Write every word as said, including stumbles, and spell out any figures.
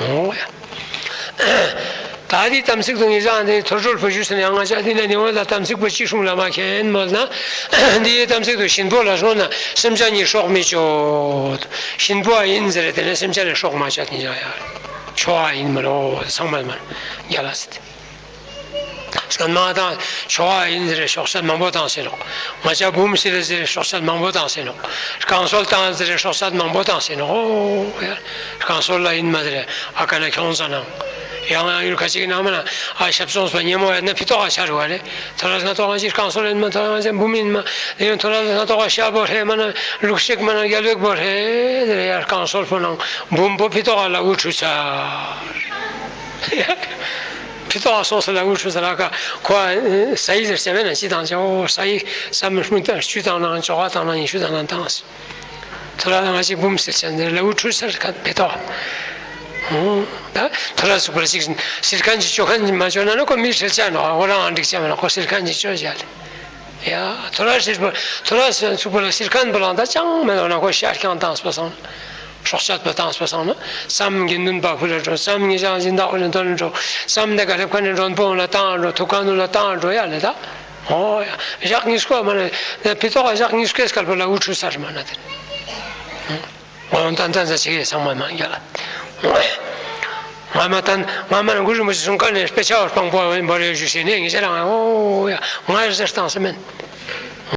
འོང་ཡ། ད་དེའི་དམ་ཚིག་ཏུ་ངེད་ཅག་འདི་ཐོས་གྲོལ་བོད་བཞུགས་ཟེར་ན་ཡང་ང་ཅག་འདི་ནས་ནི་འོང་ལ་དམ་ཚིག་པོ་ཅི་སྲུང་ལ་མ་མཁྱེན་མོད་ན། འདིའི་དམ་ཚིག་ཏུ་གཤིན་པོ་ལ་སོང་ན་སེམས་ཅན་གཉིས་སྲོག་མི་གཅོད། གཤིན་པོ་ཨ་ཡིན་ཟེར་དེ་ནས་སེམས་ཅན་ལ་སྲོག་མ་གཅོད་ནི་ཡང་ཡ། ཆོ་ཨ་ཡིན་མ་ལོ་ཚང་མ་མ་རྒྱ་ལ་ཟེར་ཏེ། སྐད་མ་བཏང་ཆོ་ཨ་ཡིན་ཟེར་སྲོག་གཅོད་མང་པོ་བཏང་ཟེར་ནོག་ང་ཅག་འབུམ་ཟེར་ཟེར་སྲོག་གཅོད་མང་པོ་བཏང་ཟེར་ནོག་རྐང་སོལ་བཏང་ཟེར་སྲོག་གཅོད་མང་པོ་བཏང་ཟེར་ནོག་ཨོ་ཡ། རྐང་སོལ་ལ་ཡིན་མ་ཟེར་ཨ་ཀ་ན་ཁྱོང་ས་ནང་། ཡང་ཡང་ཡུལ་ཁ་ཅིག་གི་ནང་མ་ན་ཨ་ཞབས་སོང་སོ་ཉེ་མོ་ཡ་ན་ཕི་ཏོག་ཨ་ཆ་རུ་བ་རེད། ཐོ་ར་ས་ཏོག་ཨ་ཅི་རྐང་སོལ་ཡིན་མ་ཐོ་ར་ས་འབུམ་ཡིན་མ། ཡང་ཐོ་ར་ས་ཏོག་ཨ་ཤ་བོ་རེད་མ་ན་ལུག་ཤིག་མ་ན་རྒྱལ་བེག་བོ་རེད་ཟེར་ཡ། རྐང་སོལ་ཕོ་ནང་འབུམ་པོ་ཕི་ཏོག་ཨ་ལ་འུ་ཁྲུ་ཚ། ཕི་ཏོག་ཨ་སོང་ས་ལ་འུ་ཁྲུ་ཚ་ལ་ཀ་ཁོ་ས་ཡི་ཟེར་ཟེར་བས་ན་ཅི་དང་ཅོ་ས་ཡི་ས་མི་སྨུན་ཏ་ཆུ་དང་ནང་ཅོ་ག་དང་ནང་ཡིན་ཆུ་དང་ནང་དང་། ཐོ་ར་ང་ཅིག་འབུམ་ཟེར་ཆ་འདིར་ལ་འུ་ཁྲུ་ཚ་ལ་ཀ་ཕི་ཏོག་ཨ། ད་ཐོ་ར་ཚུགས་པར་ཅིག་ཟེར་མཁན་ཅིག་ཅོ་མཁན་ཅིག་མ་ཅོ་ན་ནི་ཁོ་མི་ཁྲེལ་ཆ་ནོག་ཁོ་རང་ཨ་འགྲིག་ཆ་མེད་ན་ཁོ་ཟེར་མཁན་ཅིག་ཅོ་བྱ་ལེ། ཡ། ཐོ་ར་ཧྲིལ་པོ་ཐོ་ར་ཚུགས་པོ་ལ་ཟེར་མཁན་པོ་ལང་ད་ཅང་མེད་ལོ་ན་ཁོ་ཤ་རྐྱང་བཏང་སྤོ་སང་། སྲོག་གཅོད་པོ་བཏང་སྤོ་སང་ན་བསམ་གྱི་འདུན་པ་ཕུ་ལ་འགྲོ། བསམ་ངེད་ཅག་སྦྱིན་བདག་ཕུ་ལ་འདོན་འགྲོ། བསམ་འདི་ག་ལེབ་ཁ་ནས་མགྲོན་པོ་ལ་བཏང་འགྲོ། ཐུག་ཁ་ནུ་ལ་བཏང་འགྲོ་ཡ་ལེ་ད། ཨོ་ཡ། ཞག་གཉིས་སྐོར་མ་ན་ཕི་ཏོག་ཞག་གཉིས་སྐོར་སྐལ་པོ་ལ་འུ་ཁྲུ་ཚར་མ་ན་དེ། འོ་ད་ད་ད་ཅིག་ཡེ་ཚང་མ་མ་རྒྱ་ལ། ང་མ་ད་ང་མ་ན་གུ་རུ་མུ་ཅི་གསུང་ཀ་ནས་དཔེ་ཆ་བར་སྤང་པོ་བ་བར་ཡོད་ཞུ་ཞེས་ནས་ངེད་ཅག་རང་ཨོ་ཡ་ང་ཡར་ཟེར་བཏང་ས་མེད།